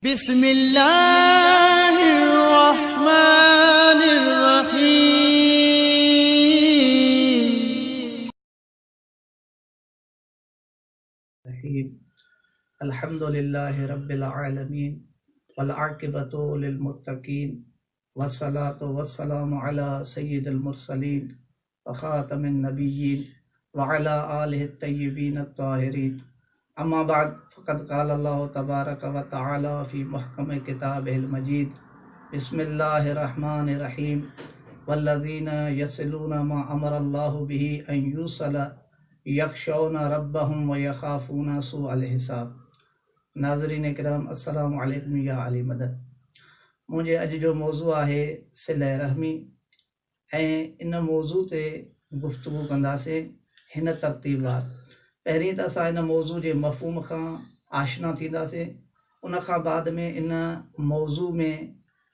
بسم الله الرحمن الرحيم. الرحيم الحمد لله رب العالمين والعاقبة للمتقين والصلاة والسلام على سيد المرسلين وخاتم النبيين وعلى آله الطيبين الطاهرين اما بعد فقد قال الله تبارك وتعالى في محڪم كتابه المجيد بسم الله الرحمن الرحيم والذين يصلون ما امر الله به ان يوصل يخشون ربهم ويخافون سوء الحساب ناظرين ڪرام السلام عليڪم يا علي مدد منهنجي اڄ جو موضوع آهي صله رحمي ۽ ان موضوع تي گفتگو ڪنداسين هن ترتيب وار پهرين ته اسان ان موضوع جي مفهوم کان آشنا ٿينداسين ان کان بعد ۾ ان موضوع ۾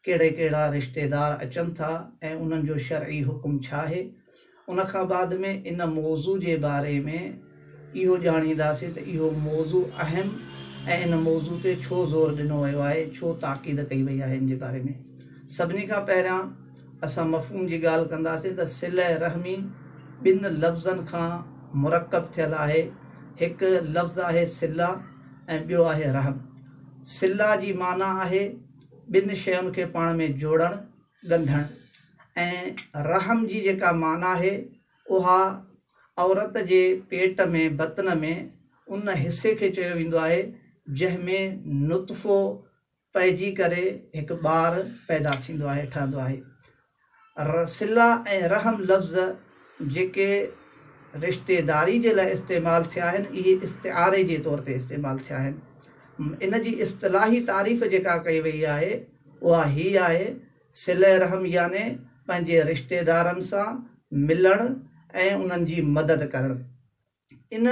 ڪهڙي ڪهڙا رشتيدار اچن ٿا ۽ انهن جو شرعي حڪم ڇا آهي؟ ان کان بعد ۾ ان موضوع جي باري ۾ اهو ڄاڻينداسين ته اهو موضوع اهم ۽ ان موضوع تي ڇو زور ڏنو ويو آهي، ڇو تاڪيد ڪئي وئي آهي ان جي باري ۾. سڀني کان پهريان اسان مفهوم جي ڳالهه ڪنداسين ته صله رحمي ٻن لفظن کان مرڪب ٿيل آهي، هڪ لفظ آهي صله ۽ ٻيو آهي رحم. صله جي معنيٰ آهي ٻن شين کي پاڻ ۾ جوڙڻ، ڳنڍڻ ۽ رحم جي جيڪا معنيٰ آهي اها عورت جي پيٽ ۾ بطن ۾ ان حصي کي چيو ويندو آهي جنهن ۾ نطفو پئجي ڪري هڪ ٻار پيدا ٿيندو آهي، ٺهندو آهي. صله ۽ رحم لفظ جيڪي رشتيداري جي لاء استعمال ٿيا آهن اهي استعاري جي طور تي استعمال ٿيا آهن. ان جي اصطلاحي تعريف جيڪا ڪئي وئي آهي اها هي آهي، صله رحم يعني پنهنجي رشتيدارن سان ملڻ ۽ انهن جي مدد ڪرڻ. ان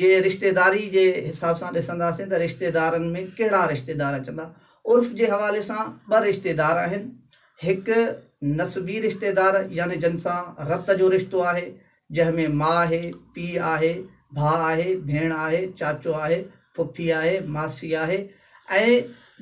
جي رشتيداري جي حساب سان ڏسنداسين ته رشتيدارن ۾ ڪهڙا رشتيدار اچندا. عرف جي حوالي سان ٻه رشتيدار آهن، هڪ نسبي رشتيدار يعني جن سان رت جو رشتو آهي، جنهن ۾ ماء آهي، پيء آهي، ڀاء آهي، ڀيڻ آهي، چاچو آهي، پڦي آهي، ماسي آهي ۽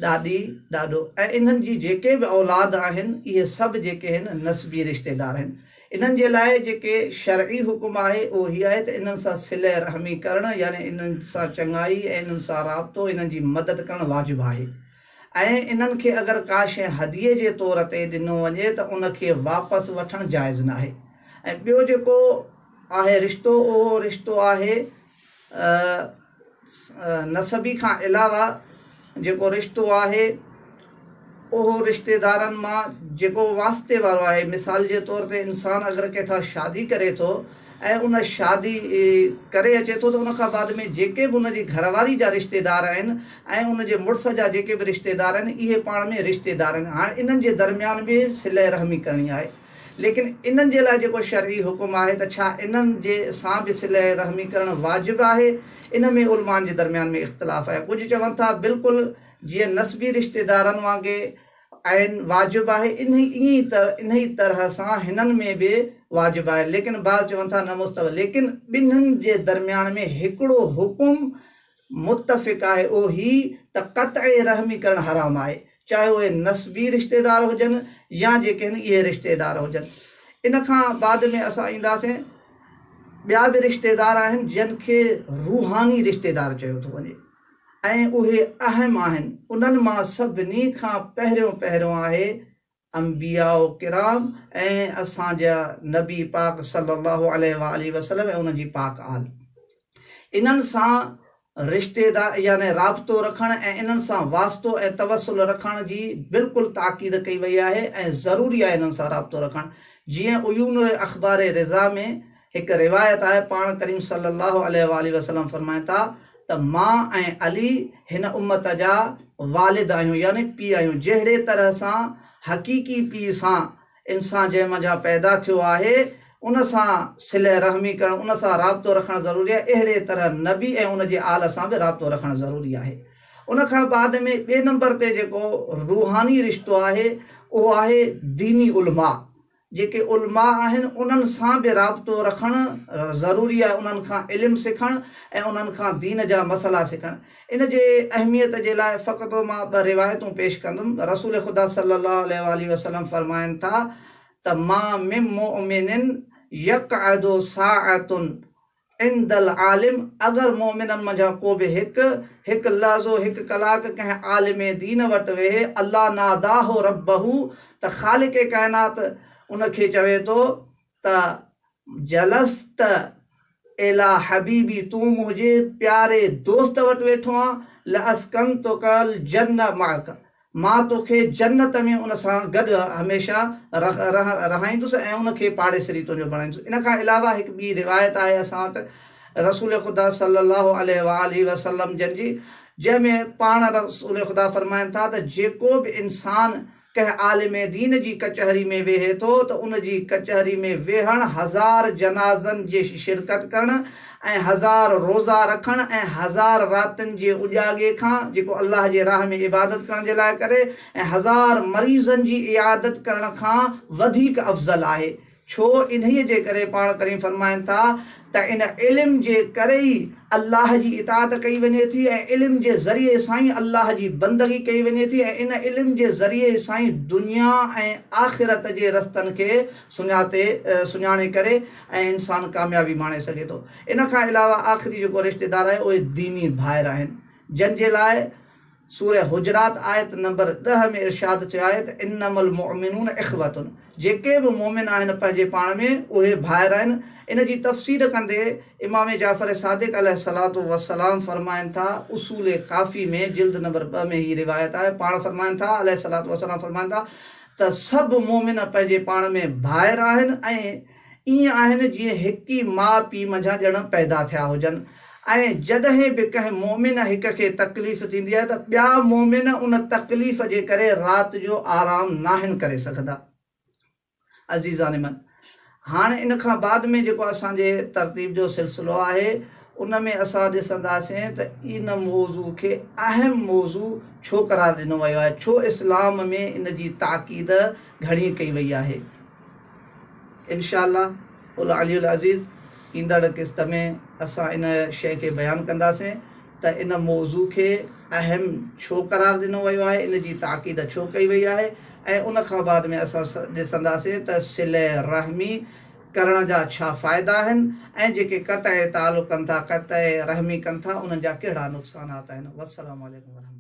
ڏاڏي، ڏاڏو ۽ انهن جي جيڪي به اولاد آهن اهي سڀ جيڪي آهن نسبي رشتيدار آهن. انهن جي لاء جيڪي شرعي حڪم آهي اهو هي آهي ته انهن سان صله رحمي ڪرڻ يعني انهن سان چڱائي ۽ انهن سان رابطو انهن جي مدد ڪرڻ واجب آهي ۽ انهن کي اگر ڪا شيء هديي جي طور تي ڏنو وڃي ته ان کي واپس وٺڻ جائز ناهي ۽ ٻيو جيڪو آهي رشتو اهو رشتو آهي نسبي کان علاوه جيڪو رشتو آهي اهو رشتيدارن مان جيڪو واسطي وارو آهي مثال جي طور تي انسان اگر ڪنهن سان شادي ڪري ٿو ۽ ان شادي ڪري اچي ٿو ته ان کان بعد ۾ جيڪي به ان جي گهر واري جا رشتيدار آهن ۽ ان جي مڙس جا جيڪي به رشتيدار آهن اهي پاڻ ۾ رشتيدار آهن هاڻي انهن جي درميان به صله رحمي ڪرڻي آهي ليڪن انهن جي لاء جيڪو شرعي حڪم آهي ته ڇا انهن جي سان به صله رحمي ڪرڻ واجب آهي؟ ان ۾ علمائن جي درميان ۾ اختلاف آهي. ڪجهه چون ٿا بلڪل جيئن نسبي رشتيدارن وانگي عين واجب آهي انهي ائين انهي طرح سان هنن ۾ به واجب آهي ليڪن بعض چون ٿا نه مستحب ليڪن ٻنهن جي درميان ۾ هڪڙو حڪم متفق آهي اهو هي ته قطع رحمي ڪرڻ حرام آهي چاهي اهي نسبي رشتيدار هجن يا جيڪي آهن اهي رشتيدار هجن. ان کان بعد ۾ اسان اينداسين ٻيا به رشتيدار آهن جن کي روحاني رشتيدار چيو ٿو وڃي ۽ اهي اهم آهن انهن مان سڀني کان پهريون پهريون آهي انبياء ڪرام ۽ اسان جا نبي پاڪ صلّي اللّٰه عليه واٰله وسلّم ۽ انهن جي پاڪ آل. انهن سان رشتيدار يعني رابطو رکڻ ۽ انهن سان واسطو ۽ توسل رکڻ جي بلڪل تاڪيد ڪئي وئي آهي ۽ ضروري آهي انهن سان رابطو رکڻ جيئن عيون اخبار رضا ۾ هڪ روايت آهي پاڻ ڪريم صلّي اللّٰه عليه واٰله وسلّم فرمائن ٿا ته مان ۽ علي هن امّت جا والد آهيون يعني پيء آهيون جهڙي طرح سان حقيقي پيء سان انسان جنهن منجهان پيدا ٿيو آهي ان سان صله رحمي ڪرڻ ان سان رابطو رکڻ ضروري آهي اهڙي طرح نبي ۽ ان جي آل سان به رابطو رکڻ ضروري آهي ان کان بعد ۾ ٻئي نمبر تي جيڪو روحاني رشتو آهي اهو آهي ديني علماء. جيڪي علماء آهن انهن سان به رابطو رکڻ ضروري آهي انهن کان علم سکڻ ۽ انهن کان دين جا مسئلا سکڻ ان جي اهميت جي لاء فقط مان ٻه روايتون پيش ڪندم رسول خدا صلي الله عليه واٰله وسلم فرمائن ٿا ته ما من مؤمن يقعد ساعة عند العالم اگر مؤمنن منجهان ڪو به هڪ، هڪ لحظو، هڪ ڪلاڪ ڪنهن عالم دين وٽ ويهي، الا ناداه ربه ته خالق ڪائنات ان کي چوي ٿو ته جلست الي حبيبي تون منهنجي پياري دوست وٽ ويٺو آن، لاسڪنتک الجنة معک مان توکي جنت ۾ ان سان گڏ هميشه رهائيندس ۽ ان کي پاڙيسري تنهنجو بڻائيندس. ان کان علاوه هڪ ٻي روايت آهي اسان وٽ رسول خدا صلي الله عليه واٰله وسلم جن جي جنهن ۾ پاڻ رسول خدا فرمائن ٿا ته جيڪو به انسان ڪنهن عالم دين جي ڪچهري ۾ ويهي ٿو ته ان جي ڪچهري ۾ ويهڻ هزار جنازن جي شرڪت ڪرڻ ۽ هزار روزا رکڻ ۽ هزار راتين جي اجاڳي کان جيڪو الله جي راهه ۾ عبادت ڪرڻ جي لاء ڪري ۽ هزار مريضن جي عيادت ڪرڻ کان وڌيڪ افضل آهي ڇو انهيء جي ڪري پاڻ ڪريم فرمائن ٿا ته ان علم جي ڪري ئي الله جي اطاعت ڪئي وڃي ٿي ۽ علم جي ذريعي سان ئي الله جي بندگي ڪئي وڃي ٿي ۽ ان علم جي ذريعي سان ئي دنيا ۽ آخرت جي رستن کي سڃاتي سڃاڻي ڪري ۽ انسان ڪاميابي ماڻي سگهي ٿو. ان کان علاوه آخري جيڪو رشتيدار آهي اهي ديني ڀائر آهن جن جي لاء سوره حجرات آيت نمبر ڏهه ۾ ارشاد ٿيو آهي ته انما المؤمنون اخوة جيڪي به مؤمن آهن پنهنجي پاڻ ۾ اهي ڀائر آهن ان جي تفسير ڪندي امام جعفر صادق عليه الصلوة والسلام فرمائن ٿا اصول ڪافي ۾ جلد نمبر ٻه ۾ هي روايت آهي پاڻ فرمائن ٿا عليه الصلوة والسلام فرمائن ٿا ته سڀ مؤمن پنهنجي پاڻ ۾ ڀائر آهن ۽ ائين آهن جيئن هڪ ئي ماء پيء منجهان ڄڻ پيدا ٿيا هجن ۽ جڏهن به ڪنهن مؤمن هڪ کي تڪليف ٿيندي آهي ته ٻيا مؤمن ان تڪليف جي ڪري رات جو آرام ناهن ڪري سگهندا. عزيزان من! هاڻ ان کان بعد ۾ جيڪو اسان جي ترتيب جو سلسلو آهي ان ۾ اسان ڏسنداسين ته ان موضوع کي اهم موضوع ڇو قرار ڏنو ويو آهي، ڇو اسلام ۾ ان جي تاڪيد گهڻي ڪئي وئي آهي. انشاء الله العلي العزيز ايندڙ قسط ۾ اسان ان شيء کي بيان ڪنداسين ته ان موضوع کي اهم ڇو قرار ڏنو ويو آهي، ان جي تاڪيد ڇو ڪئي وئي آهي ۽ ان کان بعد ۾ اسان ڏسنداسين ته صله رحمي ڪرڻ جا ڇا فائدا آهن ۽ جيڪي قطع تعلق ڪن ٿا، قطع رحمي ڪن ٿا، انهن جا ڪهڙا نقصانات آهن. والسلام عليڪم ورحمة الله.